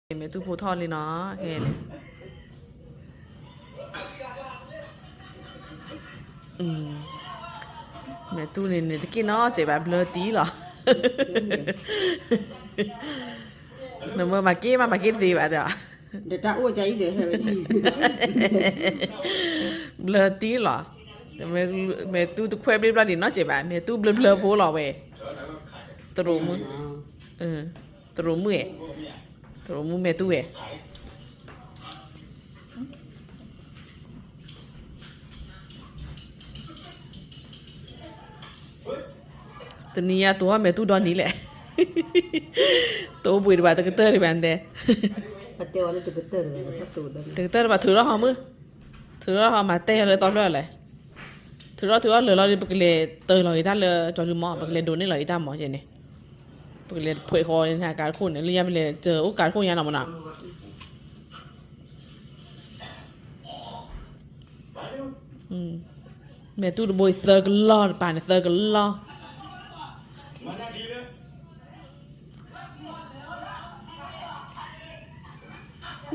မဲာ်တူၢ်ဖိထီၣ်လံနီၤ, ခဲန့ၣ် မဲာ်တူၢ်န့ၣ်န့ၣ် တက့ၢ်နီၣ်စဲးဘၣ် ဘျၢတံၢ်လီၤ. နမ့ၢ်မၤက့ၤမး မၤက့ၤတသ့ဘၣ်ဒီး, ဘျၢတံၢ်လီၤ. မဲာ်တူၢ်တခွဲးဘျ့ဘျီဒံးနီၣ်စဲးဘၣ်, မဲာ်တူၢ်ဘျၢဘျၢဖိလီၤဝဲ, တရူးမုၣ်, တရူးမုၣ်, တရူးမုၣ်မဲာ်တူၢ်ဝဲ တနံၤညါတိၤထီၣ်မဲာ်တူၢ်ဒီနံၤလဲၣ်, တအိၣ်ဘှံးတဘၣ် တကတၢၢ်တဘၣ်တဲ, တကတၢၢ်တဘၣ်ထုးထီၣ်ဟီမုၢ်, ထုးထီၣ်ဟီမၤတဲလၢသီဖျၢၣ်လဲၣ်, ထုးထီၣ်ထုးထီၣ်လၢာ်လီၤဒီး ပကလဲၤတၢ်လီၤဂ့ၤတၢ်လၢကၠီၤဒုမီၢ်, ပကလဲၤဒိးန့ၢ်လီၤဂ့ၤတၢ်မီၢ်ကဲန့ၣ်, ပကလဲၤဖှဲးဃီန့ၣ် ကါတခိၣ်န့ၣ် လၢညါပလဲၤ တအိၣ်ကါတခိၣ်ညါနီၤမနီၤ မဲာ်တူၢ်တဘိအံၤသၢကလီၢ် တပၤန့ၣ်သၢကလီၢ်,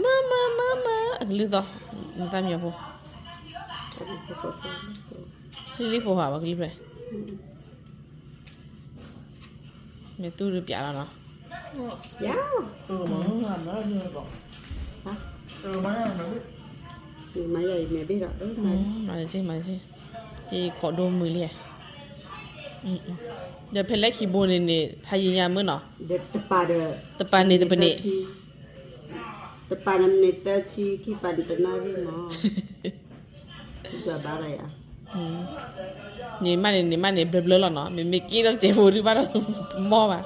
မၢမၢမၢမၢ အကလုၢ်သီ, နသၣ်မံယီၤဖိ, လံလံဖိဟးဘၣ်ကလုၢ်ဖျဲၣ်, မဲာ်တူၢ်တပျးလီၤနီၤ, မၤယၤအံၤမဲာ်ဘ့ၣ်ဒီး, မၤယၤအံၤ, ယခိးဒိမုာ်လံ, ဒီးဖဲလဲၣ်ခံဘိန့ၣ်န့ၣ် ဖးယံၤညါမုၢ်နီၤ, တပၤန့ၣ်တပန့ၣ်, တပၤန့ၣ်မ့ၢ်သၢဆံ, ခံပၤန့ၣ်တနၣ်ရံၣ်မး, ဘၣ်ဘၣ်လီၤယၤ, န့ၣ်မးန့ၣ် န့ၣ်မးန့ၣ် ဘျၢဘျၢလီၤနီၤ, မ့မ့ၢ်က့ၤဒီးစဲးဖိဒုးဘၣ်ဒီး မီၢ်ဘၣ်